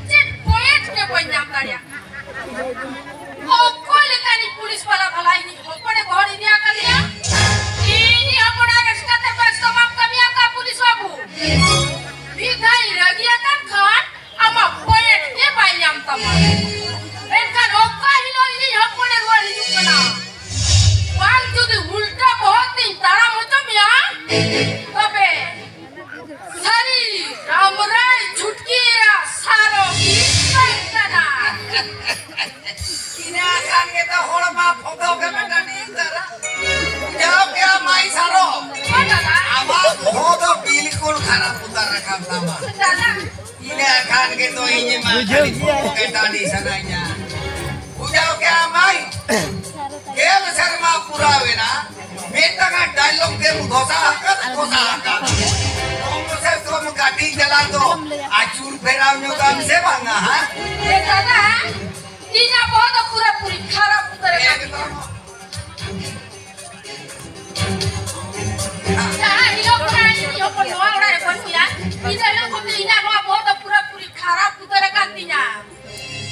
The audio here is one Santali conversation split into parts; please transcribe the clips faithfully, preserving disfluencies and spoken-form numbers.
ᱪᱮᱫ point ᱜᱮ ᱵᱟᱹᱧ ᱧᱟᱢ ᱫᱟᱲᱮᱭᱟᱜ ᱠᱟᱱᱟ᱾ ᱚᱠᱚᱭ ᱞᱮᱠᱟᱱᱤᱡ ᱯᱩᱞᱤᱥ ᱵᱟᱞᱟ ᱵᱷᱟᱞᱟ ᱤᱧᱤᱡ ᱦᱚᱯᱚᱱᱮ ᱜᱚᱦᱚᱲ ᱤᱫᱤ ᱟᱠᱟᱫᱮᱭᱟ? ᱤᱧᱤᱡ ᱦᱚᱯᱚᱱᱟᱜ ᱨᱟᱹᱥᱠᱟᱹ ᱛᱮ ᱵᱮᱥ ᱫᱚ ᱵᱟᱢ ᱠᱟᱹᱢᱤ ᱟᱠᱟᱫ ᱯᱩᱞᱤᱥ ᱵᱟᱹᱵᱩ᱾ ᱢᱤᱫ ᱫᱷᱟᱣ ᱤᱧ ᱨᱟᱹᱜᱤ ᱟᱠᱟᱱ ᱠᱷᱟᱱ ᱟᱢᱟᱜ point ᱜᱮ ᱵᱟᱭ ᱧᱟᱢ ᱛᱟᱢᱟ᱾ ᱢᱮᱱᱠᱷᱟᱱ ᱚᱠᱟ ᱦᱤᱞᱳᱜ ᱤᱧᱤᱡ ᱦᱚᱯᱚᱱᱮ ᱨᱩᱣᱟᱹᱲ ᱦᱤᱡᱩᱜ ᱠᱟᱱᱟ, ᱵᱟᱝ ᱡᱩᱫᱤ ᱩᱞᱴᱟᱹ ᱵᱚᱦᱚᱜ ᱛᱤᱧ ᱛᱟᱲᱟᱢ ᱦᱚᱪᱚ ᱢᱮᱭᱟ, ᱛᱚᱵᱮ ᱥᱟᱹᱨᱤ ᱨᱟᱢᱨᱟᱭ ᱪᱷᱩᱴᱠᱤ ᱮᱨᱟ ᱥᱟᱨᱚ ᱜᱤᱧ ᱛᱟᱦᱮᱸ ᱠᱟᱱᱟ᱾ ᱤᱱᱟᱹ ᱠᱷᱟᱱ ᱜᱮᱛᱚ ᱦᱚᱲ ᱢᱟ ᱯᱷᱚᱛᱚ ᱜᱮ ᱢᱮᱴᱟᱱᱤ ᱩᱛᱟᱹᱨᱟ᱾ ᱵᱩᱡᱷᱟᱹᱣ ᱠᱮᱜᱼᱟ ᱢᱟᱹᱭ ᱥᱟᱨᱚ? ᱦᱳᱭ ᱫᱟᱫᱟ᱾ ᱟᱢᱟᱜ ᱵᱚᱦᱚᱜ ᱫᱚ ᱵᱤᱞᱠᱩᱞ ᱠᱷᱟᱨᱟᱯ ᱩᱛᱟᱹᱨ ᱟᱠᱟᱱ ᱛᱟᱢᱟ᱾ ᱫᱟᱫᱟ᱾ ᱤᱱᱟᱹ ᱠᱷᱟᱱ ᱜᱮᱛᱚ ᱤᱧ ᱢᱟ ᱵᱩᱡᱷᱟᱹᱣ ᱠᱷᱟᱹᱞᱤ ᱠᱮᱜᱼᱟ᱾ ᱯᱷᱚᱛᱚ ᱜᱮ ᱴᱟᱺᱰᱤ ᱥᱟᱱᱟᱧᱟ᱾ ᱵᱩᱡᱷᱟᱹᱣ ᱠᱮᱜᱼᱟ ᱢᱟᱹᱭ? ᱜᱮᱞ ᱥᱮᱨᱢᱟ ᱯᱩᱨᱟᱹᱣ ᱮᱱᱟ, ᱢᱤᱫᱴᱟᱝ dialogue ᱜᱮᱢ ᱜᱷᱚᱥᱟ ᱟᱠᱟᱫ, ᱜᱷᱚᱥᱟ ᱟᱠᱟᱫ᱾ ᱠᱚᱢ ᱥᱮ ᱠᱚᱢ ᱠᱟᱹᱴᱤᱡ ᱵᱮᱞᱟ ᱫᱚ ᱟᱹᱪᱩᱨ ᱯᱷᱮᱨᱟᱣ ᱧᱚᱜᱟᱢ ᱥᱮ ᱵᱟᱝᱟ, ᱦᱮᱸ? ᱮ ᱫᱟᱫᱟ, ᱤᱧᱟᱹᱜ ᱵᱚᱦᱚᱜ ᱫᱚ ᱯᱩᱨᱟᱹ ᱯᱩᱨᱤ ᱠᱷᱟᱨᱟᱯ ᱩᱛᱟᱹᱨ ᱟᱠᱟᱱ ᱛᱤᱧᱟ᱾ ᱮᱠᱫᱚᱢ᱾ ᱡᱟᱦᱟᱸ ᱦᱤᱞᱳᱜ ᱠᱷᱚᱱᱟᱜ ᱤᱧ ᱦᱚᱯᱚᱱ ᱱᱚᱣᱟ ᱚᱲᱟᱜ ᱨᱮ ᱵᱟᱹᱱᱩᱭᱟ, ᱤᱱᱟᱹ ᱦᱤᱞᱳᱜ ᱠᱷᱚᱱ ᱤᱧᱟᱹᱜ ᱱᱚᱣᱟ ᱵᱚᱦᱚᱜ ᱫᱚ ᱯᱩᱨᱟᱹ ᱯᱩᱨᱤ ᱠᱷᱟᱨᱟᱯ ᱩᱛᱟᱹᱨ ᱟᱠᱟᱱ ᱛᱤᱧᱟ᱾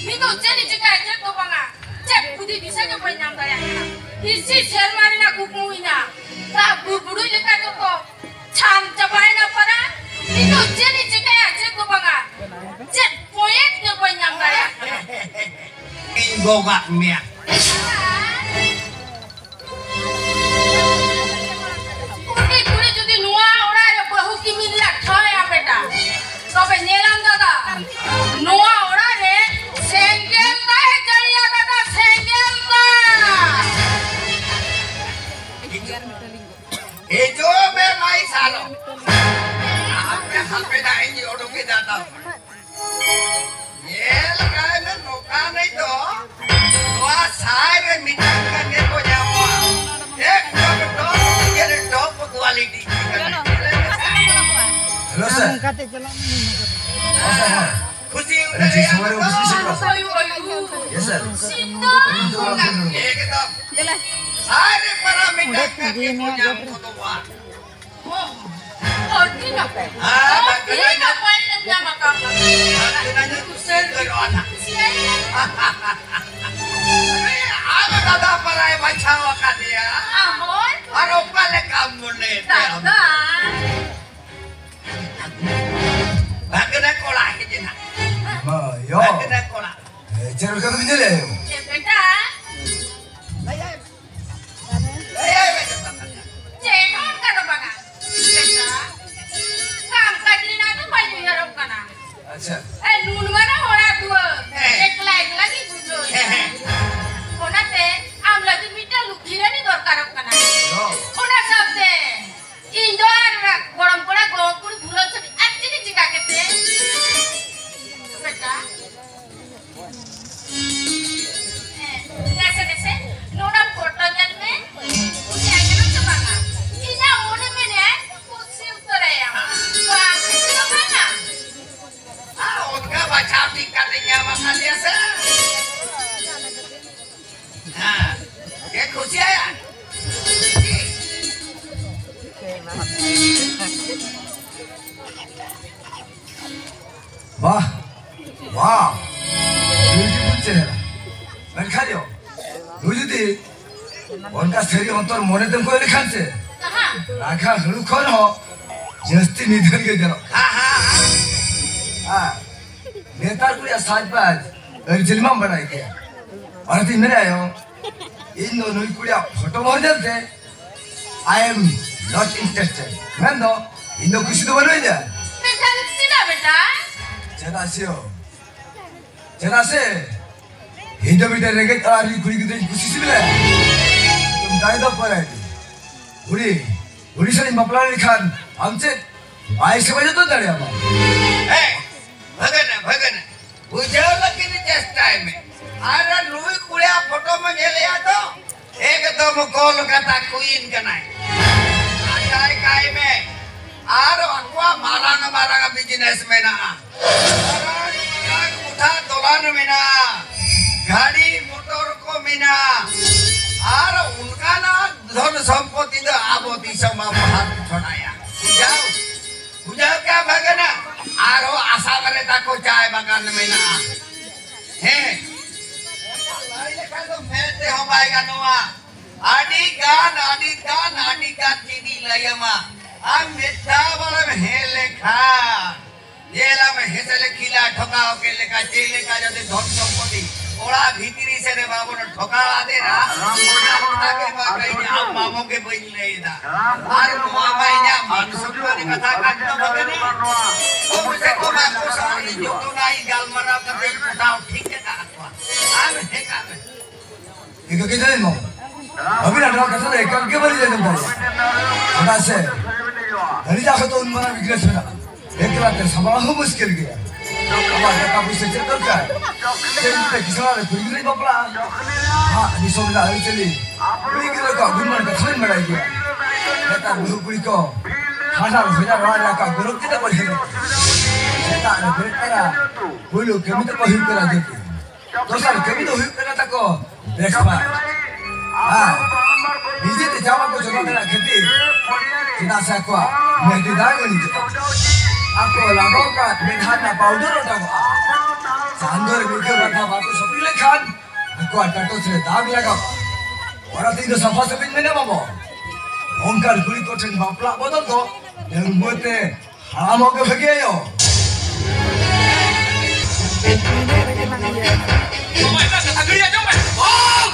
ᱱᱤᱛᱚᱜ ᱪᱮᱫ ᱤᱧ ᱪᱤᱠᱟᱹᱭᱟ? ᱪᱮᱫ ᱫᱚ ᱵᱟᱝᱟ, ᱪᱮᱫ ᱵᱩᱫᱷᱤ ᱫᱤᱥᱟᱹ ᱜᱮ ᱵᱟᱹᱧ ᱧᱟᱢ ᱫᱟᱲᱮᱭᱟᱜ ᱠᱟᱱᱟ᱾ ᱤᱥᱤ ᱥᱮᱨᱢᱟ ᱨᱮᱱᱟᱜ ᱠᱩᱠᱢᱩ ᱤᱧᱟᱹᱜ, ᱫᱟᱜ ᱵᱩᱰᱩᱡ ᱞᱮᱠᱟ ᱡᱚᱛᱚ ᱪᱷᱟᱱ ᱪᱟᱵᱟᱭᱮᱱᱟ ᱯᱟᱨᱟ᱾ ᱱᱤᱛᱚᱜ ᱪᱮᱫ ᱤᱧ ᱪᱤᱠᱟᱹᱭᱟ? ᱪᱮᱫ ᱫᱚ ᱵᱟᱝᱟ, ᱪᱮᱫ point ᱜᱮ ᱵᱟᱹᱧ ᱧᱟᱢ ᱫᱟᱲᱮᱭᱟᱜ ᱠᱟᱱᱟ᱾ ᱤᱧ ᱜᱚᱜᱟᱜ ᱢᱮᱭᱟ᱾ ᱩᱱᱤ ᱠᱩᱲᱤ ᱡᱩᱫᱤ ᱱᱚᱣᱟ ᱚᱲᱟᱜ ᱨᱮ ᱵᱟᱹᱦᱩ ᱠᱤᱢᱤᱱ ᱨᱮᱭᱟᱜ ᱴᱷᱟᱶ ᱮ ᱦᱟᱢᱮᱴᱟ, ᱛᱚᱵᱮ ᱧᱮᱞᱟᱢ ᱫᱟᱫᱟ, ᱱᱚᱣᱟ ᱚᱲᱟᱜ ᱨᱮ ᱥᱮᱸᱜᱮᱞ ᱫᱟᱜ ᱮ ᱡᱟᱹᱲᱤᱭᱟ ᱫᱟᱫᱟ, ᱥᱮᱸᱜᱮᱞ ᱫᱟᱜ᱾ ᱦᱤᱡᱩᱜ ᱢᱮ ᱢᱟᱹᱭ ᱥᱟᱨᱚ᱾ ᱦᱟᱯᱮ, ᱦᱟᱯᱮ ᱫᱟᱜ ᱤᱧ ᱚᱰᱚᱠ ᱮᱫᱟ ᱛᱟᱢ᱾ ᱧᱮᱞ ᱠᱟᱭ ᱢᱮ, ᱱᱚᱝᱠᱟᱱᱤᱡ ᱫᱚ ᱱᱚᱣᱟ ᱥᱟᱭ ᱨᱮ ᱢᱤᱫᱴᱟᱝ ᱜᱟᱱ ᱜᱮᱠᱚ ᱧᱟᱢᱚᱜᱼᱟ᱾ ᱮᱠᱫᱚᱢ top, top quality ᱠᱟᱱᱟ᱾ ᱦᱮᱞᱳ, ᱥᱟᱨ᱾ ᱦᱮᱸ, ᱥᱟᱨ, ᱦᱮᱸ᱾ ᱠᱷᱩᱥᱤ ᱟᱨᱮ, ᱡᱤ ᱥᱚᱢᱚᱭ ᱨᱮ ᱚᱯᱷᱤᱥ ᱨᱮ ᱥᱮᱴᱮᱨᱚᱜ ᱯᱮ᱾ ᱦᱳᱭ, ᱦᱳᱭ, ᱦᱳᱭ᱾ ᱭᱮᱥ, ᱥᱟᱨ᱾ ᱮᱠᱫᱚᱢ᱾ ᱥᱟᱭ ᱨᱮ ᱯᱟᱨᱟ ᱚᱸᱰᱮ ᱛᱤᱸᱜᱩᱭ ᱢᱮ, ᱧᱟᱢ ᱜᱚᱵᱨᱤ᱾ ᱠᱚᱫᱚ ᱵᱟᱝ᱾ ᱟᱹᱰᱤ ᱱᱟᱯᱟᱭ᱾ ᱦᱮᱸ, ᱟᱹᱰᱤ ᱵᱟᱠᱷᱟᱱ ᱱᱟᱯᱟᱭ ᱮᱢ ᱧᱟᱢ ᱟᱠᱟᱫ᱾ ᱵᱟᱠᱷᱟᱱ ᱠᱩᱥᱤ ᱩᱛᱟᱹᱨᱚᱜᱼᱟ ᱱᱟᱜ᱾ ᱟᱢ ᱫᱟᱫᱟ ᱯᱟᱨᱟᱭ ᱵᱟᱪᱷᱟᱣ ᱟᱠᱟᱫᱮᱭᱟ᱾ ᱦᱳᱭ᱾ ᱟᱨ ᱚᱠᱟ ᱞᱮᱠᱟᱢ ᱢᱚᱱᱮᱭᱮᱫ ᱛᱮ ᱟᱢ? ᱫᱟᱫᱟ᱾ ᱵᱷᱟᱜᱽᱱᱟ ᱠᱚᱲᱟ ᱦᱮᱡ ᱮᱱᱟ᱾ ᱦᱳᱭ, ᱭᱳ᱾ ᱵᱷᱟᱜᱽᱱᱟ ᱠᱚᱲᱟ᱾ ᱮ, ᱪᱮᱫ ᱞᱮᱠᱟ ᱵᱤᱱ ᱧᱮᱞᱮᱫ? ᱪᱮᱫ ᱵᱮᱴᱟ? ᱞᱟᱹᱭᱟᱭ ᱢᱮ᱾ ᱞᱟᱹᱭᱟᱭ ᱢᱮ ᱡᱚᱛᱚ ᱠᱟᱛᱷᱟ᱾ ᱪᱮᱫ ᱦᱚᱸ ᱚᱱᱠᱟ ᱫᱚ ᱵᱟᱝᱟ᱾ ᱵᱮᱴᱟ, ᱠᱟᱢ ᱠᱟᱡᱽ ᱨᱮᱱᱟᱜ ᱫᱚ ᱵᱟᱹᱧ ᱩᱭᱦᱟᱹᱨᱚᱜ ᱠᱟᱱᱟ᱾ ᱟᱪᱪᱷᱟ᱾ ᱮ, ᱱᱩᱱ ᱢᱟᱨᱟᱝ ᱚᱲᱟᱜ ᱫᱩᱣᱟᱹᱨ, ᱦᱮᱸ᱾ ᱮᱠᱞᱟ ᱮᱠᱞᱟ ᱜᱮ ᱵᱩᱡᱷᱟᱹᱣ ᱮᱫᱟ᱾ ᱦᱮᱸ, ᱦᱮᱸ᱾ ᱚᱱᱟᱛᱮ ᱟᱢ ᱞᱟᱹᱜᱤᱫ ᱢᱤᱫᱴᱟᱝ ᱞᱩᱠᱷᱤ ᱨᱟᱱᱤ ᱫᱚᱨᱠᱟᱨᱚᱜ ᱠᱟᱱᱟ᱾ ᱦᱚᱸ᱾ ᱚᱱᱟ ᱥᱟᱶᱛᱮ ᱤᱧ ᱫᱚ ᱟᱨ ᱜᱚᱲᱚᱢ ᱠᱚᱲᱟ ᱜᱚᱲᱚᱢ ᱠᱩᱲᱤ ᱵᱷᱩᱞᱟᱹᱣ ᱪᱷᱟᱹᱲᱤ ᱟᱨ ᱪᱮᱫ ᱤᱧ ᱪᱤᱠᱟ ᱠᱮᱫ ᱛᱮ? ᱵᱮᱴᱟ, ᱦᱮᱸ, ᱱᱟᱥᱮ ᱱᱟᱥᱮ ᱱᱚᱰᱮ ᱯᱷᱳᱴᱳ ᱧᱮᱞ ᱢᱮ᱾ ᱠᱩᱥᱤ ᱟᱭ ᱠᱟᱱᱟᱢ ᱥᱮ ᱵᱟᱝᱟ? ᱤᱧᱟᱜ ᱢᱚᱱᱮ ᱢᱮᱱᱮᱫ ᱠᱩᱥᱤ ᱩᱛᱟᱹᱨ ᱟᱭᱟᱢ᱾ ᱵᱟᱝ ᱠᱩᱥᱤ ᱫᱚ ᱵᱟᱝᱟ᱾ ᱟᱨ ᱚᱱᱠᱟ ᱵᱟᱪᱷᱟᱣ ᱴᱷᱤᱠ ᱠᱟᱛᱮ ᱧᱟᱢ ᱟᱠᱟᱫᱮᱭᱟ ᱥᱮ᱾ ᱦᱮᱸ, ᱪᱮᱫ ᱠᱩᱥᱤᱭᱟᱭᱟ? ᱵᱟᱦ, ᱵᱟᱦ, beautiful ᱪᱮᱦᱨᱟ᱾ ᱢᱮᱱᱠᱷᱟᱱ ᱭᱳ, ᱱᱩᱭ ᱡᱩᱫᱤ ᱚᱱᱠᱟ ᱥᱟᱹᱨᱤ ᱚᱱᱛᱚᱨ ᱢᱚᱱᱮ ᱛᱮᱢ ᱠᱚᱭ ᱞᱮᱠᱷᱟᱱ ᱥᱮ, ᱨᱟᱠᱷᱟ ᱦᱩᱲᱩ ᱠᱷᱚᱱ ᱦᱚᱸ ᱡᱟᱹᱥᱛᱤ ᱱᱤᱫᱷᱟᱹᱱ ᱜᱮ ᱧᱮᱞᱚᱜ ᱠᱟᱱᱟ᱾ ᱟᱨ ᱱᱮᱛᱟᱨ ᱠᱚ ᱨᱮᱭᱟᱜ ᱥᱟᱡᱽᱵᱟᱡᱽ ᱟᱹᱨᱤᱪᱟᱹᱞᱤ ᱢᱟᱢ ᱵᱟᱰᱟᱭ ᱜᱮᱭᱟ᱾ ᱚᱱᱟᱛᱤᱧ ᱢᱮᱱᱮᱫᱼᱟ ᱭᱳ, ᱤᱧ ᱫᱚ ᱱᱩᱭ ᱠᱩᱲᱤᱭᱟᱜ ᱯᱷᱳᱴᱳ ᱢᱚᱦᱚᱨ ᱧᱮᱞᱛᱮ I am not interested᱾ ᱢᱮᱱᱫᱚ ᱤᱧ ᱫᱚ ᱠᱩᱥᱤ ᱫᱚ ᱵᱟᱹᱱᱩᱧ ᱫᱟ᱾ ᱢᱮᱱᱠᱷᱟᱱ ᱪᱮᱫᱟᱜ ᱵᱮᱴᱟ? ᱪᱮᱫᱟᱜ ᱥᱮ ᱭᱳ, ᱪᱮᱫᱟᱜ ᱥᱮ ᱤᱧ ᱫᱚ ᱢᱤᱫᱴᱮᱱ ᱨᱮᱸᱜᱮᱡ ᱚᱲᱟᱜ ᱨᱤᱱ ᱠᱩᱲᱤ ᱜᱤᱫᱽᱨᱟᱹᱧ ᱠᱩᱥᱤ ᱥᱤᱵᱤᱞᱟᱭᱟ᱾ ᱢᱮᱛᱟᱭ ᱫᱚ ᱯᱚᱨᱟᱭ ᱫᱤᱱ᱾ ᱩᱱᱤ, ᱩᱱᱤ ᱥᱟᱶ ᱤᱧ ᱵᱟᱯᱞᱟ ᱞᱮᱱᱠᱷᱟᱱ ᱟᱢ ᱪᱮᱫ ᱵᱟᱭ ᱥᱮᱵᱟ ᱡᱚᱛᱚᱱ ᱫᱟᱲᱮᱭᱟᱢᱟ? ᱦᱮᱸ, ᱵᱷᱟᱜᱟᱱᱟ, ᱵᱷᱟᱜᱟᱱᱟ᱾ ᱵᱩᱡᱷᱟᱹᱣ ᱞᱟᱹᱜᱤᱫ ᱪᱮᱥᱴᱟᱭ ᱢᱮ᱾ ᱟᱨ ᱱᱩᱭ ᱠᱩᱲᱤᱭᱟᱜ ᱯᱷᱳᱴᱳ ᱢᱟ ᱧᱮᱞᱮᱭᱟ ᱛᱚ, ᱮᱠᱫᱚᱢ ᱠᱚᱞᱠᱟᱛᱟ ᱠᱩᱭᱤᱱ ᱠᱟᱱᱟᱭ᱾ ᱟᱡᱟᱭ ᱠᱟᱭ ᱢᱮ᱾ ᱟᱨ ᱟᱠᱚᱣᱟᱜ ᱢᱟᱨᱟᱝ ᱢᱟᱨᱟᱝ ᱵᱤᱡᱽᱱᱮᱥ ᱢᱮᱱᱟᱜᱼᱟ᱾ ᱢᱟᱨᱟᱝ ᱢᱟᱨᱟᱝ ᱠᱚᱴᱷᱟ ᱫᱚᱞᱟᱱ ᱢᱮᱱᱟᱜᱼᱟ᱾ ᱜᱟᱹᱰᱤ ᱢᱚᱴᱚᱨ ᱠᱚ ᱢᱮᱱᱟᱜᱼᱟ᱾ ᱟᱨ ᱚᱱᱠᱟᱱᱟᱜ ᱫᱷᱚᱱ ᱥᱚᱢᱯᱚᱛᱤ ᱫᱚ ᱟᱵᱚ ᱫᱤᱥᱚᱢ ᱟᱵᱚ ᱦᱟᱛ ᱪᱷᱚᱰᱟᱭᱟ᱾ ᱵᱩᱡᱷᱟᱹᱣ? ᱵᱩᱡᱷᱟᱹᱣ ᱠᱮᱜᱼᱟ ᱵᱷᱟᱜᱮᱱᱟ? ᱟᱨᱦᱚᱸ ᱟᱥᱟᱢ ᱨᱮ ᱛᱟᱠᱚ ᱪᱟᱭ ᱵᱟᱜᱟᱱ ᱢᱮᱱᱟᱜᱼᱟ᱾ ᱦᱮᱸ᱾ ᱞᱟᱹᱭ ᱞᱮᱠᱷᱟᱱ ᱫᱚ ᱢᱮᱱ ᱛᱮᱦᱚᱸ ᱵᱟᱭ ᱜᱟᱱᱚᱜᱼᱟ᱾ ᱟᱹᱰᱤ ᱜᱟᱱ, ᱟᱹᱰᱤ ᱜᱟᱱ, ᱟᱹᱰᱤ ᱜᱟᱱ ᱪᱮᱫ ᱤᱧ ᱞᱟᱹᱭ ᱟᱢᱟ᱾ ᱟᱢ ᱢᱤᱫ ᱫᱷᱟᱣ ᱵᱚᱞᱮᱢ ᱦᱮᱡ ᱞᱮᱠᱷᱟᱱ, ᱧᱮᱞᱟᱢ ᱦᱮᱸᱥᱮ ᱞᱮ ᱠᱷᱤᱞᱟ ᱴᱷᱚᱠᱟᱣ ᱠᱮᱫ ᱞᱮᱠᱟ, ᱪᱮᱫ ᱞᱮᱠᱟ ᱡᱩᱫᱤ ᱫᱷᱚᱱ ᱥᱚᱢᱯᱚᱛᱤ ᱚᱲᱟᱜ ᱵᱷᱤᱛᱨᱤ ᱥᱮᱫ ᱨᱮ ᱵᱟᱵᱚᱱ ᱴᱷᱚᱠᱟᱣ ᱟᱫᱮ ᱨᱟ, ᱠᱟᱛᱷᱟ ᱜᱮ ᱵᱟᱝ ᱞᱟᱹᱭ ᱟᱢ ᱢᱟᱢᱚ ᱜᱮ ᱵᱟᱹᱧ ᱞᱟᱹᱭ ᱮᱫᱟ᱾ ᱟᱨ ᱱᱚᱣᱟ ᱢᱟ ᱤᱧᱟᱜ ᱢᱟᱱ ᱥᱚᱱᱢᱟᱱ ᱠᱟᱛᱷᱟ ᱠᱟᱱ ᱛᱟᱵᱚᱱᱟ᱾ ᱠᱚᱢ ᱥᱮ ᱠᱚᱢ ᱟᱠᱚ ᱥᱟᱶ ᱤᱧ ᱡᱚᱛᱚᱱᱟᱜ ᱤᱧ ᱜᱟᱞᱢᱟᱨᱟᱣ ᱠᱟᱛᱮ ᱤᱧ ᱯᱚᱴᱟᱣ ᱴᱷᱤᱠ ᱟᱠᱟᱫ ᱠᱚᱣᱟ᱾ ᱟᱢ ᱦᱮᱸ ᱠᱟᱜ ᱢᱮ᱾ ᱤᱱᱠᱟᱹ ᱜᱮ ᱡᱟᱹᱱᱤᱡ ᱢᱟ᱾ ᱟᱹᱵᱤᱱᱟᱜ ᱱᱚᱣᱟ ᱠᱟᱛᱷᱟ ᱫᱚ ᱮᱠᱟᱞ ᱜᱮ ᱵᱟᱹᱞᱤᱧ ᱟᱸᱡᱚᱢ ᱫᱟᱲᱮᱭᱟᱜᱼᱟ᱾ ᱪᱮᱫᱟᱜ ᱥᱮ ᱟᱹᱞᱤᱧᱟᱜ ᱦᱚᱭᱛᱳ ᱩᱱ ᱢᱟᱨᱟᱝ weakness ᱢᱮᱱᱟᱜᱼᱟ᱾ ᱮᱠᱞᱟ ᱛᱮ ᱥᱟᱢᱵᱲᱟᱣ ᱦᱚᱸ ᱢᱩᱥᱠᱤᱞ ᱜᱮᱭᱟ᱾ ᱟᱵᱚᱣᱟᱜ ᱴᱟᱠᱟ ᱯᱩᱭᱥᱟᱹ ᱪᱮᱫ ᱫᱚᱨᱠᱟᱨ? ᱪᱮᱫ ᱛᱮ ᱠᱤᱥᱟᱹᱬ ᱨᱮ ᱠᱩᱲᱤ ᱜᱤᱫᱽᱨᱟᱹᱭ ᱵᱟᱯᱞᱟᱜᱼᱟ? ᱦᱟᱸ, ᱫᱤᱥᱚᱢ ᱨᱮᱱᱟᱜ ᱟᱹᱨᱤᱪᱟᱹᱞᱤ, ᱠᱩᱲᱤ ᱜᱤᱫᱽᱨᱟᱹ ᱠᱚᱣᱟᱜ ᱜᱩᱱᱢᱟᱱ ᱠᱟᱛᱷᱟ ᱵᱤᱱ ᱵᱟᱲᱟᱭ ᱜᱮᱭᱟ᱾ ᱱᱮᱛᱟᱨ ᱵᱟᱹᱦᱩ ᱠᱩᱲᱤ ᱠᱚ ᱦᱟᱱᱟ ᱵᱷᱮᱡᱟ ᱱᱚᱣᱟ ᱨᱮ ᱟᱠᱚᱣᱟᱜ ᱜᱚᱨᱚᱵ ᱪᱮᱫᱟᱜ ᱵᱟᱹᱲᱦᱤ ᱥᱮᱛᱟᱜ ᱨᱮ ᱵᱮᱨᱮᱫ ᱛᱚᱨᱟ ᱯᱳᱭᱞᱳ ᱠᱟᱹᱢᱤ ᱛᱟᱠᱚ ᱦᱩᱭᱩᱜ ᱠᱟᱱᱟ ᱡᱟᱹᱛᱤ᱾ ᱫᱚᱥᱟᱨ ᱠᱟᱹᱢᱤ ᱫᱚ ᱦᱩᱭᱩᱜ ᱠᱟᱱᱟ ᱛᱟᱠᱚ breakfast᱾ ᱟᱨ ᱱᱤᱡᱮ ᱛᱮ ᱡᱟᱢᱟ ᱠᱚ ᱡᱚᱜᱟᱲ ᱫᱟᱲᱮᱭᱟᱜ ᱠᱷᱟᱹᱛᱤᱨ, ᱪᱮᱫᱟᱜ ᱥᱮ ᱟᱠᱚᱣᱟᱜ ᱢᱮᱦᱫᱤ ᱫᱟᱜ ᱜᱮ ᱱᱤᱡᱮ ᱛᱮ᱾ ᱟᱠᱚ ᱞᱟᱜᱟᱣ ᱠᱟᱜ ᱢᱮᱫᱦᱟ ᱨᱮᱱᱟᱜ powder ᱚᱴᱟᱝᱚᱜᱼᱟ᱾ ᱪᱟᱸᱫᱚ ᱨᱮ ᱢᱤᱫ ᱫᱷᱟᱣ ᱵᱟᱨ ᱫᱷᱟᱣ ᱵᱟᱠᱚ ᱥᱚᱯᱷᱤ ᱞᱮᱠᱷᱟᱱ ᱟᱠᱚᱣᱟᱜ ᱴᱟᱴᱚᱥ ᱨᱮ ᱫᱟᱜ ᱞᱟᱜᱟᱜᱼᱟ᱾ ᱚᱱᱟᱛᱮ ᱤᱧ ᱫᱚ ᱥᱟᱯᱷᱟ ᱥᱟᱹᱯᱷᱤᱧ ᱢᱮᱱᱟ ᱵᱟᱵᱟ᱾ ᱚᱱᱠᱟᱱ ᱠᱩᱲᱤ ᱠᱚᱴᱷᱮᱱ ᱵᱟᱯᱞᱟ ᱵᱚᱫᱚᱞ ᱫᱚ ᱰᱟᱺᱜᱩᱣᱟᱹ ᱛᱮ ᱦᱟᱲᱟᱢᱚᱜ ᱜᱮ ᱵᱷᱟᱹᱜᱤᱭᱟ ᱭᱳ᱾ ᱵᱟᱵᱟ, ᱮᱴᱟᱜ ᱠᱟᱛᱷᱟ ᱜᱷᱟᱹᱲᱤ ᱟᱸᱡᱚᱢ ᱢᱮ᱾ ᱵᱟᱝ!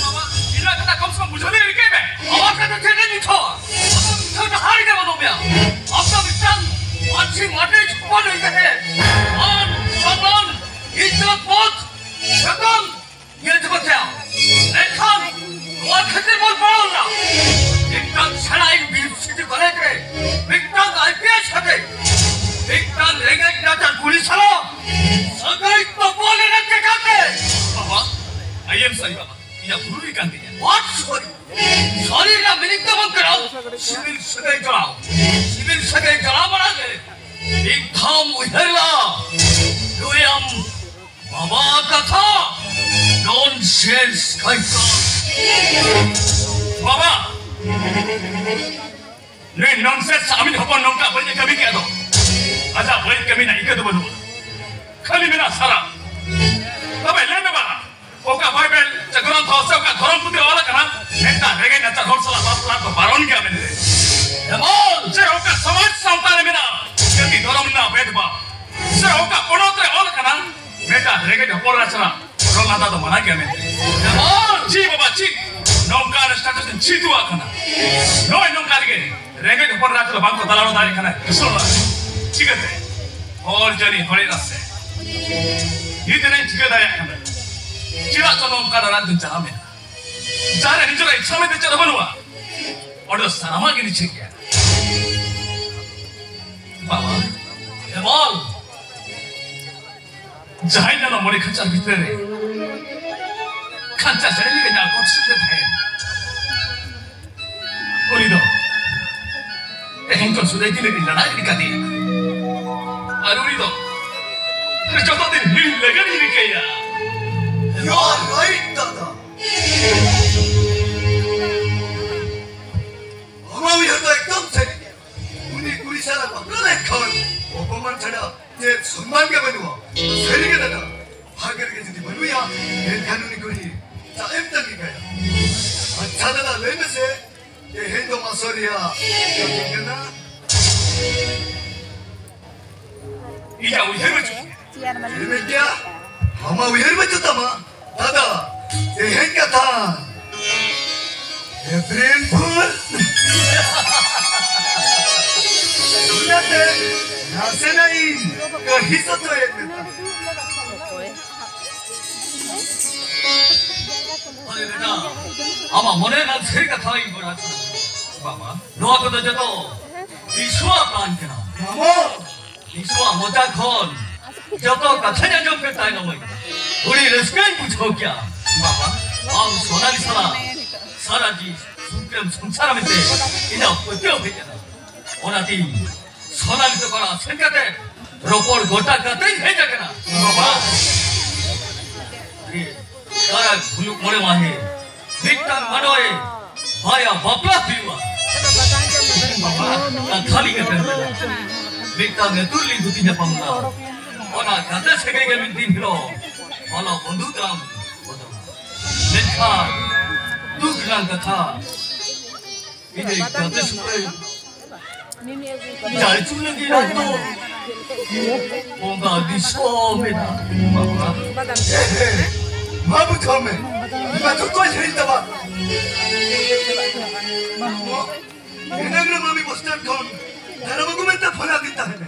ᱵᱟᱵᱟ, ᱜᱤᱫᱽᱨᱟᱹ ᱠᱟᱛᱷᱟ ᱠᱚᱢ ᱥᱮ ᱠᱚᱢ ᱵᱩᱡᱷᱟᱹᱣ ᱫᱚ ᱨᱤᱠᱟᱹᱭ ᱢᱮ᱾ ᱟᱵᱚ ᱠᱟᱛᱷᱟ ᱪᱮᱫ ᱮᱢ ᱵᱩᱡᱷᱟᱹᱣᱟ? ᱟᱵᱚ ᱵᱩᱡᱷᱟᱹᱣ ᱰᱟᱦᱟᱨ ᱜᱮ ᱵᱟᱹᱱᱩᱜ ᱢᱮᱭᱟ᱾ ᱟᱯᱱᱟᱨ ᱢᱤᱫᱴᱟᱝ ᱢᱟᱹᱡᱷᱤ ᱢᱟᱴᱷ ᱨᱮ ᱪᱷᱚᱯᱚᱞ ᱦᱩᱭ ᱠᱟᱛᱮ ᱢᱟᱱ, ᱥᱚᱱᱢᱟᱱ, ᱤᱡᱽᱡᱚᱛ, ᱯᱚᱫ, ᱡᱚᱛᱚᱱ ᱧᱮᱞ ᱛᱮᱠᱚ ᱪᱟᱭᱟ᱾ ᱢᱮᱱᱠᱷᱟᱱ ᱱᱚᱣᱟ ᱠᱷᱟᱹᱛᱤᱨ ᱵᱚᱱ ᱯᱟᱲᱟᱣ ᱞᱮᱱᱟ᱾ ᱢᱤᱫᱴᱟᱝ ᱥᱮᱬᱟ university ᱠᱚᱞᱮᱡᱽ ᱨᱮ ᱢᱤᱫᱴᱟᱝ IPS ᱠᱟᱛᱮ ᱢᱤᱫᱴᱟᱝ ᱨᱮᱸᱜᱮᱡ ᱱᱟᱪᱟᱨ ᱠᱩᱲᱤ ᱥᱟᱞᱟᱜ ᱥᱟᱹᱜᱟᱹᱭ ᱛᱚᱯᱚᱞ ᱮᱱᱟ ᱪᱮᱠᱟᱛᱮ? ᱵᱟᱵᱟ, I am sorry ᱵᱟᱵᱟ, ᱤᱧᱟᱹᱜ ᱵᱷᱩᱞ ᱦᱩᱭ ᱠᱟᱱ ᱛᱤᱧᱟ᱾ What sorry? Sorry ᱨᱮᱱᱟᱜ meaning ᱫᱚ ᱵᱟᱝ ᱠᱟᱱᱟ ᱥᱤᱵᱤᱞ ᱥᱟᱹᱜᱟᱹᱭ ᱡᱚᱲᱟᱣ᱾ ᱥᱤᱵᱤᱞ ᱥᱟᱹᱜᱟᱹᱭ ᱡᱚᱲᱟᱣ ᱢᱟᱲᱟᱝ ᱨᱮ ᱢᱤᱫ ᱫᱷᱟᱣ ᱩᱭᱦᱟᱹᱨ ᱞᱟ᱾ ᱵᱟᱵᱟ, ᱱᱩᱭ ᱱᱚᱱᱥᱮᱱᱥ ᱟᱢᱤᱡ ᱦᱚᱯᱚᱱ ᱱᱚᱝᱠᱟ ᱵᱟᱹᱲᱤᱡ ᱮ ᱠᱟᱹᱢᱤ ᱠᱮᱫ ᱫᱚ, ᱟᱡᱟᱜ ᱵᱟᱹᱲᱤᱡ ᱠᱟᱹᱢᱤ ᱨᱮᱱᱟᱜ ᱤᱠᱟᱹ ᱫᱚ ᱵᱟᱹᱱᱩᱜᱼᱟ, ᱠᱷᱟᱹᱞᱤ ᱢᱮᱱᱟᱜᱼᱟ ᱥᱟᱨᱟ᱾ ᱛᱚᱵᱮ ᱞᱟᱹᱭ ᱢᱮ ᱵᱟᱵᱟ, ᱚᱠᱟ ᱵᱟᱭᱵᱮᱞ ᱥᱮ ᱜᱨᱚᱱᱛᱷᱚ ᱥᱮ ᱚᱠᱟ ᱫᱷᱚᱨᱚᱢ ᱯᱩᱛᱷᱤ ᱨᱮ ᱚᱞ ᱟᱠᱟᱱᱟ ᱢᱤᱫᱴᱟᱝ ᱨᱮᱸᱜᱮᱡ ᱱᱟᱪᱟᱨ ᱦᱚᱲ ᱥᱟᱞᱟᱜ ᱵᱟᱯᱞᱟ ᱫᱚ ᱵᱟᱨᱚᱱ ᱜᱮᱭᱟ ᱢᱮᱱᱛᱮ? ᱮᱢᱚᱱ ᱥᱮ ᱚᱠᱟ ᱥᱚᱢᱟᱡᱽ ᱥᱟᱶᱛᱟ ᱨᱮ ᱢᱮᱱᱟᱜᱼᱟ ᱡᱟᱹᱛᱤ ᱫᱷᱚᱨᱚᱢ ᱨᱮᱱᱟᱜ ᱵᱷᱮᱫᱽᱵᱷᱟᱵᱽ? ᱥᱮ ᱚᱠᱟ ᱯᱚᱱᱚᱛ ᱨᱮ ᱚᱞ ᱟᱠᱟᱱᱟ ᱢᱤᱫᱴᱟᱝ ᱨᱮᱸᱜᱮᱡ ᱦᱚᱯᱚᱱ ᱮᱨᱟ ᱥᱟᱞᱟᱜ ᱨᱚᱲ ᱞᱟᱸᱫᱟ ᱫᱚ ᱢᱟᱱᱟ ᱜᱮᱭᱟ ᱢᱮᱱᱛᱮ? ᱮᱢᱚᱱ ᱪᱤ ᱵᱟᱵᱟ ᱪᱤ ᱱᱚᱝᱠᱟᱱ ᱥᱴᱮᱴᱟᱥ ᱤᱧ ᱪᱤᱫᱩᱜ ᱟᱠᱟᱱᱟ᱾ ᱱᱚᱜᱼᱚᱭ ᱱᱚᱝᱠᱟ ᱨᱮᱜᱮ ᱨᱮᱸᱜᱮᱡ ᱦᱚᱯᱚᱱ ᱮᱨᱟ ᱠᱚᱫᱚ ᱵᱟᱝᱠᱚ ᱫᱟᱞᱟᱞ ᱫᱟᱲᱮᱭᱟᱜ ᱠᱟᱱᱟ᱾ ᱤᱥᱚᱨ ᱵᱟᱵᱟ, ᱪᱤᱠᱟᱹᱛᱮ? ᱦᱚᱲ ᱡᱟᱹᱱᱤ ᱦᱚᱲᱮ ᱨᱟᱥᱮ᱾ ᱱᱤᱛ ᱨᱮᱧ ᱪᱤᱠᱟᱹ ᱫᱟᱲᱮᱭᱟᱜ ᱠᱟᱱᱟ? ᱪᱮᱫᱟᱜ ᱪᱚ ᱱᱚᱝᱠᱟ ᱫᱟᱬᱟᱱ ᱫᱚᱧ ᱪᱟᱞᱟᱣ ᱢᱮᱱᱟ? ᱡᱟᱦᱟᱸ ᱨᱮ ᱱᱤᱡᱮᱨᱟᱜ ᱤᱪᱪᱷᱟ ᱢᱮᱱᱛᱮ ᱪᱮᱫ ᱦᱚᱸ ᱵᱟᱹᱱᱩᱜᱼᱟ, ᱚᱸᱰᱮ ᱫᱚ ᱥᱟᱱᱟᱢᱟᱜ ᱜᱮ ᱱᱤᱪᱷᱤᱛ ᱜᱮᱭᱟ᱾ ᱵᱟᱵᱟ, ᱮ ᱵᱚᱞ, ᱡᱟᱦᱟᱸᱭ ᱱᱚᱣᱟ ᱢᱚᱬᱮ ᱠᱷᱟᱧᱪᱟ ᱵᱷᱤᱛᱨᱤ ᱨᱮ ᱠᱷᱟᱧᱪᱟ ᱪᱮᱬᱮ ᱞᱮᱠᱟ ᱧᱟᱢ ᱠᱚ ᱥᱮᱫ ᱛᱟᱦᱮᱸᱱ, ᱩᱱᱤ ᱫᱚ ᱛᱮᱦᱮᱧ ᱠᱷᱚᱱ ᱥᱩᱫᱷᱟᱹ ᱛᱤᱱᱟᱹᱜ ᱤᱧ ᱞᱟᱲᱟ ᱜᱤᱰᱤ ᱠᱟᱫᱮᱭᱟ᱾ ᱟᱨ ᱩᱱᱤ ᱫᱚ ᱡᱚᱛᱚ ᱫᱤᱱ ᱦᱤᱲᱤᱧ ᱞᱟᱹᱜᱤᱫ ᱤᱧ ᱨᱤᱠᱟᱹᱭᱟ᱾ You are right, ᱫᱟᱫᱟ᱾ ᱟᱢᱟᱜ ᱩᱭᱦᱟᱹᱨ ᱫᱚ ᱮᱠᱫᱚᱢ ᱥᱟᱹᱨᱤ ᱜᱮᱭᱟ᱾ ᱩᱱᱤ ᱠᱩᱲᱤ ᱥᱟᱞᱟᱜ ᱵᱟᱯᱞᱟ ᱞᱮᱱᱠᱷᱟᱱ ᱚᱯᱚᱢᱟᱱ ᱪᱷᱟᱰᱟ ᱪᱮᱫ ᱥᱚᱱᱢᱟᱱ ᱜᱮ ᱵᱟᱹᱱᱩᱜᱼᱟ᱾ ᱥᱟᱹᱨᱤ ᱜᱮ ᱫᱟᱫᱟ, ᱵᱷᱟᱜᱮ ᱨᱮᱜᱮ ᱡᱩᱫᱤ ᱵᱟᱹᱱᱩᱭᱟ, ᱮᱱᱠᱷᱟᱱ ᱩᱱᱤ ᱠᱩᱲᱤ ᱪᱟᱜ ᱮᱢ ᱛᱟᱺᱜᱤ ᱠᱟᱭᱟ? ᱟᱪᱪᱷᱟ ᱫᱟᱫᱟ, ᱞᱟᱹᱭ ᱢᱮᱥᱮ, ᱛᱮᱦᱮᱧ ᱫᱚ ᱢᱟᱥᱚᱨ ᱨᱮᱭᱟᱜ ᱠᱟᱹᱢᱤ ᱠᱟᱱᱟ᱾ ᱤᱧᱟᱜ ᱩᱭᱦᱟᱹᱨ ᱵᱟᱹᱪᱩᱜ ᱛᱤᱧᱟ᱾ ᱪᱮᱫ ᱢᱮᱱ ᱠᱮᱭᱟ? ᱟᱢᱟᱜ ᱩᱭᱦᱟᱹᱨ ᱵᱟᱹᱪᱩᱜ ᱛᱟᱢᱟ? ᱫᱟᱫᱟ, ᱛᱮᱦᱮᱧ ᱠᱟᱛᱷᱟ ᱮᱯᱨᱤᱞ ᱯᱷᱩᱞ᱾ ᱚᱱᱟᱛᱮ ᱱᱟᱥᱮᱱᱟᱜ ᱤᱧ ᱠᱟᱹᱦᱤᱥ ᱦᱚᱪᱚᱭᱮᱫ ᱢᱮ ᱛᱟᱦᱮᱸ᱾ ᱟᱢᱟᱜ ᱢᱚᱱᱮ ᱨᱮᱱᱟᱜ ᱥᱟᱹᱨᱤ ᱠᱟᱛᱷᱟ ᱤᱧ ᱵᱟᱲᱟᱭ ᱥᱟᱱᱟ᱾ ᱵᱟᱵᱟ, ᱱᱚᱣᱟ ᱠᱚᱫᱚ ᱡᱚᱛᱚ ᱤᱥᱣᱟᱨ ᱯᱞᱟᱱ ᱠᱟᱱᱟ᱾ ᱢᱟᱢᱚ! ᱤᱥᱣᱟᱨ ᱢᱚᱪᱟ ᱠᱷᱚᱱ ᱡᱚᱛᱚ ᱠᱟᱛᱷᱟᱧ ᱟᱸᱡᱚᱢ ᱠᱮᱫ ᱛᱟᱭᱱᱚᱢ ᱟᱹᱰᱤ ᱨᱟᱹᱥᱠᱟᱹᱧ ᱵᱩᱡᱷᱟᱹᱣ ᱠᱮᱭᱟ᱾ ᱵᱟᱵᱟ, ᱟᱢ ᱥᱳᱱᱟᱞᱤ ᱥᱟᱞᱟᱜ ᱥᱟᱨᱟ ᱡᱤ ᱥᱩᱠᱨᱮᱢ ᱥᱚᱝᱥᱟᱨᱟ ᱢᱮᱱᱛᱮ ᱤᱧᱟᱹᱜ ᱯᱟᱹᱛᱭᱟᱹᱣ ᱦᱮᱡ ᱮᱱᱟ᱾ ᱚᱱᱟᱛᱮ ᱥᱳᱱᱟᱞᱤ ᱛᱟᱠᱚ ᱚᱲᱟᱜ ᱥᱮᱱ ᱠᱟᱛᱮ ᱨᱚᱯᱚᱲ ᱜᱚᱴᱟ ᱠᱟᱛᱮᱧ ᱦᱮᱡ ᱟᱠᱟᱱᱟ᱾ ᱵᱟᱵᱟ, ᱛᱟᱨᱟ ᱦᱩᱭᱩᱜ ᱢᱚᱬᱮ ᱢᱟᱦᱮ ᱢᱤᱫᱴᱟᱝ ᱢᱟᱰᱚᱭ ᱵᱟᱨᱭᱟ ᱵᱟᱯᱞᱟ ᱦᱩᱭᱩᱜᱼᱟ᱾ ᱵᱟᱯᱞᱟ ᱠᱟᱛᱷᱟ ᱞᱤᱧ ᱮᱯᱮᱢ ᱞᱮᱱᱟ᱾ ᱢᱤᱫᱴᱟᱝ ᱟᱹᱛᱩ ᱨᱮᱞᱤᱧ ᱫᱷᱩᱛᱤ ᱧᱟᱯᱟᱢ ᱮᱱᱟ᱾ ᱚᱱᱟ ᱜᱟᱛᱮ ᱥᱟᱹᱜᱟᱹᱭ ᱜᱮ ᱢᱤᱫ ᱫᱤᱱ ᱦᱤᱞᱳᱜ ᱚᱱᱟ ᱵᱚᱱᱫᱷᱩ ᱛᱟᱢ ᱵᱚᱫᱚᱞ᱾ ᱢᱮᱱᱠᱷᱟᱱ ᱫᱩᱠ ᱨᱮᱱᱟᱜ ᱠᱟᱛᱷᱟ, ᱤᱧ ᱜᱟᱛᱮ ᱥᱩᱫᱷᱟᱹ ᱡᱟᱭ ᱪᱩᱞᱟᱹ ᱜᱮ ᱨᱟᱡᱽ ᱫᱚ ᱵᱚᱸᱜᱟ ᱫᱤᱥᱚᱢ ᱢᱮᱱᱟᱜ ᱵᱟᱵᱟ᱾ ᱢᱟ ᱵᱩᱡᱷᱟᱹᱣ ᱢᱮ, ᱤᱧ ᱢᱟ ᱡᱚᱛᱚᱧ ᱦᱤᱲᱤᱧ ᱛᱟᱢᱟ᱾ ᱮᱱᱟᱝ ᱨᱮ ᱢᱟᱢᱤ ᱵᱚᱥᱴᱟᱱ ᱠᱷᱚᱱ ᱫᱷᱟᱨᱟ ᱵᱟᱹᱵᱩ ᱢᱮᱱᱛᱮ ᱯᱷᱳᱱ ᱟᱹᱫᱤᱧ ᱛᱟᱦᱮᱱᱟ᱾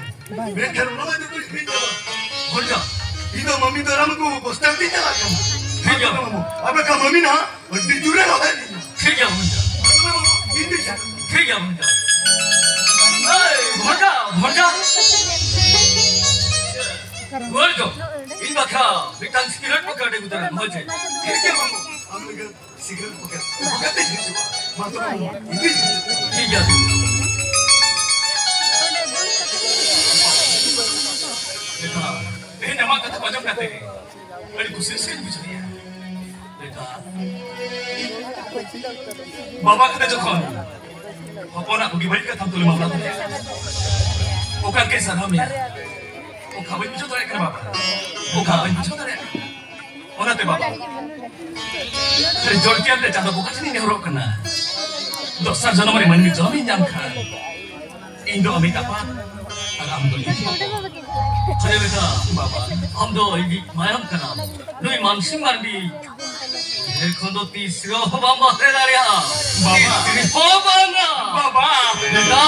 ᱢᱮᱱᱠᱷᱟᱱ ᱚᱱᱟ ᱢᱟ ᱡᱚᱛᱚᱧ ᱦᱤᱲᱤᱧ ᱛᱟᱢᱟ᱾ ᱵᱷᱚᱱᱡᱟ, ᱤᱧ ᱫᱚ ᱢᱟᱢᱤ ᱫᱟᱨᱟᱢ ᱟᱹᱜᱩ ᱵᱚᱥᱴᱟᱱ ᱛᱤᱧ ᱪᱟᱞᱟᱜ ᱠᱟᱱᱟ᱾ ᱴᱷᱤᱠ ᱜᱮᱭᱟ᱾ ᱟᱯᱮ ᱠᱷᱟᱱ ᱢᱟᱢᱤ ᱱᱟᱦᱟᱜ ᱟᱹᱰᱤ ᱡᱳᱨᱮ ᱨᱚᱦᱮᱫ ᱞᱤᱧᱟ᱾ ᱴᱷᱤᱠ ᱜᱮᱭᱟ ᱵᱷᱚᱱᱡᱟ᱾ ᱤᱧ ᱫᱚ ᱪᱟᱞᱟᱜ᱾ ᱴᱷᱤᱠ ᱜᱮᱭᱟ ᱵᱷᱚᱱᱡᱟ᱾ ᱮᱭ, ᱵᱷᱚᱱᱡᱟ, ᱵᱷᱚᱱᱡᱟ᱾ ᱨᱩᱣᱟᱹᱲ ᱡᱚᱝ᱾ ᱤᱧ ᱵᱟᱠᱷᱨᱟ ᱢᱤᱫᱴᱟᱝ ᱥᱤᱜᱟᱨᱮᱴ ᱯᱮᱠᱮᱴ ᱟᱹᱜᱩ ᱛᱚᱨᱟᱭ ᱢᱮ, ᱦᱳᱭ ᱪᱮ? ᱴᱷᱤᱠ ᱜᱮᱭᱟ ᱵᱟᱹᱵᱩ᱾ ᱟᱢ ᱞᱟᱹᱜᱤᱫ ᱥᱤᱜᱟᱨᱮᱴ ᱯᱮᱠᱮᱴ ᱯᱮᱠᱮᱴ ᱤᱧ ᱦᱤᱡᱩᱜᱼᱟ᱾ ᱢᱟ ᱛᱚᱵᱮ ᱵᱟᱹᱵᱩ, ᱤᱫᱤ ᱦᱤᱡᱩᱜ᱾ ᱴᱷᱤᱠ ᱜᱮᱭᱟ᱾ ᱛᱮᱦᱮᱧ ᱟᱢᱟᱜ ᱠᱟᱛᱷᱟ ᱠᱚ ᱟᱸᱡᱚᱢ ᱠᱟᱛᱮ ᱟᱹᱰᱤ ᱠᱩᱥᱤ ᱨᱟᱹᱥᱠᱟᱹᱧ ᱵᱩᱡᱷᱟᱹᱣ ᱠᱮᱫᱟ᱾ ᱵᱮᱴᱟ, ᱵᱟᱵᱟ ᱠᱟᱛᱮ ᱡᱚᱠᱷᱚᱱ ᱦᱚᱯᱚᱱᱟᱜ ᱵᱩᱜᱤ ᱵᱟᱹᱲᱤᱡ ᱠᱟᱛᱷᱟᱢ ᱛᱩᱞᱟᱹ ᱢᱟᱢᱞᱟ ᱫᱟᱲᱮᱭᱟᱜᱼᱟ, ᱚᱠᱟ ᱞᱮᱠᱟᱧ ᱥᱟᱨᱦᱟᱣ ᱢᱮᱭᱟ? ᱚᱠᱟ ᱵᱟᱹᱧ ᱵᱩᱡᱷᱟᱹᱣ ᱫᱟᱲᱮᱭᱟᱜ ᱠᱟᱱᱟ ᱵᱟᱵᱟ, ᱚᱠᱟ ᱵᱟᱹᱧ ᱵᱩᱡᱷᱟᱹᱣ ᱫᱟᱲᱮᱭᱟᱜ ᱠᱟᱱᱟ᱾ ᱚᱱᱟᱛᱮ ᱵᱟᱵᱟ, ᱠᱷᱟᱹᱞᱤ ᱡᱚᱲ ᱪᱮᱭᱟᱨ ᱛᱮ ᱪᱟᱸᱫᱚ ᱵᱚᱸᱜᱟ ᱴᱷᱮᱱᱤᱧ ᱱᱮᱦᱚᱨᱚᱜ ᱠᱟᱱᱟ, ᱫᱚᱥᱟᱨ ᱡᱚᱱᱚᱢ ᱨᱮ ᱢᱟᱹᱱᱢᱤ ᱡᱚᱱᱚᱢᱤᱧ ᱧᱟᱢ ᱠᱷᱟᱱ ᱤᱧ ᱫᱚ ᱟᱢᱤᱡ ᱟᱯᱟᱛ ᱟᱨ ᱟᱢ ᱫᱚ ᱤᱧ᱾ ᱟᱨᱮ ᱵᱮᱴᱟ, ᱵᱟᱵᱟ, ᱟᱢ ᱫᱚ ᱤᱧᱤᱡ ᱢᱟᱭᱟᱢ ᱠᱟᱱᱟᱢ᱾ ᱱᱩᱭ ᱢᱟᱱᱥᱤᱝ ᱢᱟᱨᱰᱤ ᱡᱮᱞ ᱠᱷᱚᱱ ᱫᱚ ᱛᱤᱥ ᱨᱮᱦᱚᱸ ᱵᱟᱢ ᱵᱟᱦᱨᱮ ᱫᱟᱲᱮᱭᱟᱜᱼᱟ᱾ ᱵᱟᱵᱟ᱾ ᱛᱤᱥ ᱨᱮᱦᱚᱸ ᱵᱟᱝᱟ᱾ ᱵᱟᱵᱟ᱾ ᱵᱮᱴᱟ᱾